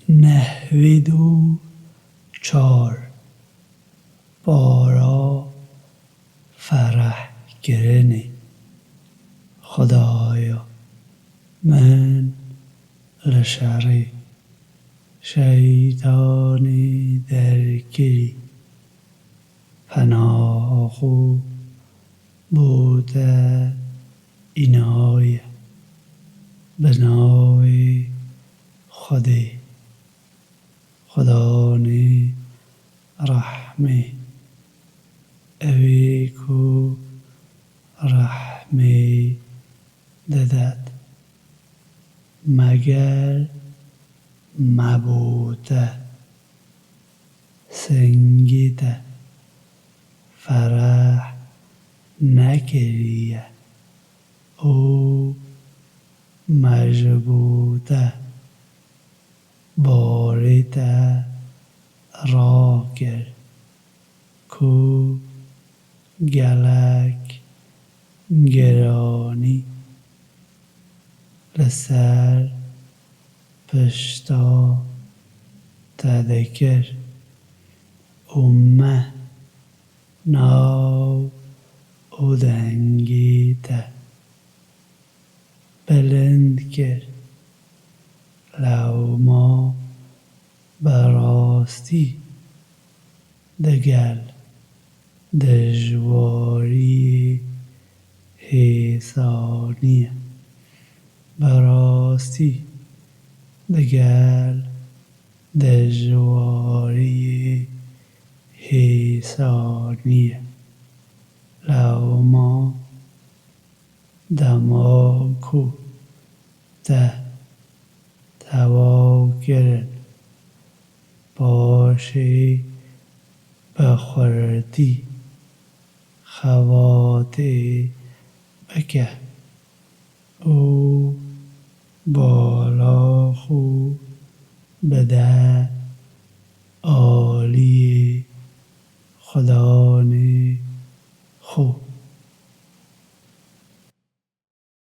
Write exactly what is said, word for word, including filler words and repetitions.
Nehwêd û çar. Para ferehkirinê. Xwedaya min li şerê şeytanê derkirî. Penaha xwe bo te înaye. Bi navê Xwedê, Xudanê rehmê, ewê ku rehmê didet. Meger me bo te, singê te fereh nekiriye û me ji bo te barê te rakir ku gelek giranî li ser pişta te dikir û me nav û dengê te bilind kir. Lewma bi rastî digel dijwariyê hêsanî ye. Bi rastî digel dijwariyê hêsanî ye. Lewma dema ku te tewaw kirin, paşê bi xurtî xebatê bike û bala xwe bide aliyê Xuda